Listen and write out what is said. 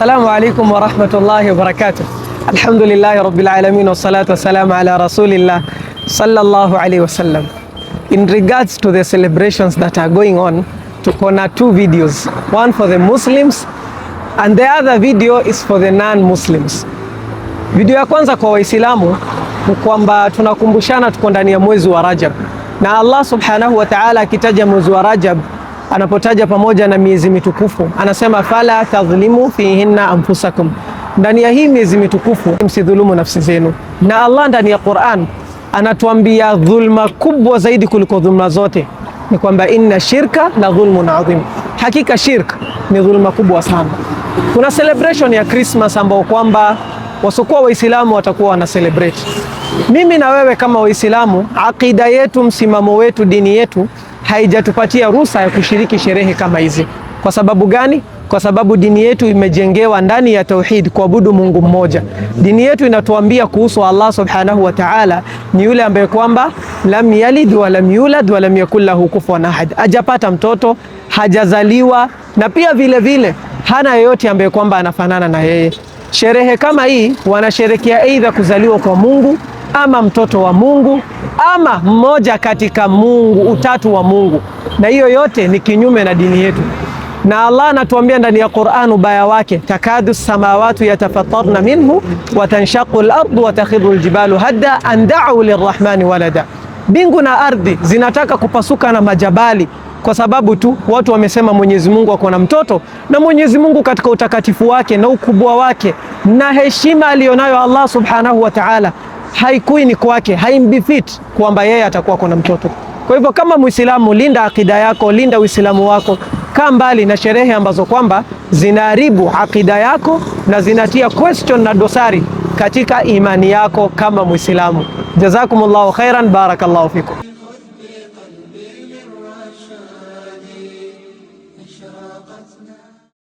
Assalamu alaikum warahmatullahi wabarakatuh. Alhamdulillahi rabbil alamin wassalatu wassalamu ala rasulillah sallallahu alaihi wasallam. In regards to the celebrations that are going on, tuko na two videos, one for the Muslims and the other video is for the non-Muslims. Video ya kwanza kwa Waislamu ni kwamba tunakumbushana tuko ndani ya mwezi wa Rajab, na Allah subhanahu wa ta'ala akitaja mwezi wa Rajab, anapotaja pamoja na miezi mitukufu anasema fala tadhlimu fihinna anfusakum, ndani ya hii miezi mitukufu msidhulumu nafsi zenu. Na Allah ndani ya Qur'an anatuambia dhulma kubwa zaidi kuliko dhulma zote ni kwamba inna shirka la dhulmun adhim, hakika shirk ni dhulma kubwa sana. Kuna celebration ya Christmas ambao kwamba wasokuwa Waislamu watakuwa wana celebrate. Mimi na wewe kama Waislamu, aqida yetu, msimamo wetu, dini yetu haijatupatia ruhusa ya kushiriki sherehe kama hizi. Kwa sababu gani? Kwa sababu dini yetu imejengewa ndani ya tauhid, kuabudu Mungu mmoja. Dini yetu inatuambia kuhusu Allah subhanahu wa ta'ala ni yule ambaye kwamba lam yalid wa lam yulad wa lam yakul lahu kufuwan ahad, hajapata mtoto, hajazaliwa na pia vile vile hana yeyote ambaye kwamba anafanana na yeye. Sherehe kama hii wanasherekea aidha kuzaliwa kwa Mungu ama mtoto wa Mungu ama mmoja katika Mungu, utatu wa Mungu, na hiyo yote ni kinyume na dini yetu. Na Allah anatuambia ndani ya Qur'an ubaya wake, takadu samawatu yatafattarna minhu wa tanshaqu al-ardu wa takhiru al-jibalu hadda an da'u lirrahmani walada, mbingu na ardhi zinataka kupasuka na majabali kwa sababu tu watu wamesema Mwenyezi Mungu ako na mtoto. Na Mwenyezi Mungu katika utakatifu wake na ukubwa wake na heshima aliyonayo Allah subhanahu wa ta'ala, haikui ni kwake, haimbefit kwamba yeye atakuwa kuna mtoto. Kwa hivyo kama Muislamu, linda akida yako, linda Uislamu wako, kaa mbali na sherehe ambazo kwamba zinaharibu akida yako na zinatia question na dosari katika imani yako kama Muislamu. Jazakumullahu khairan, barakallahu fikum. قلبي للرشاد أشرقت.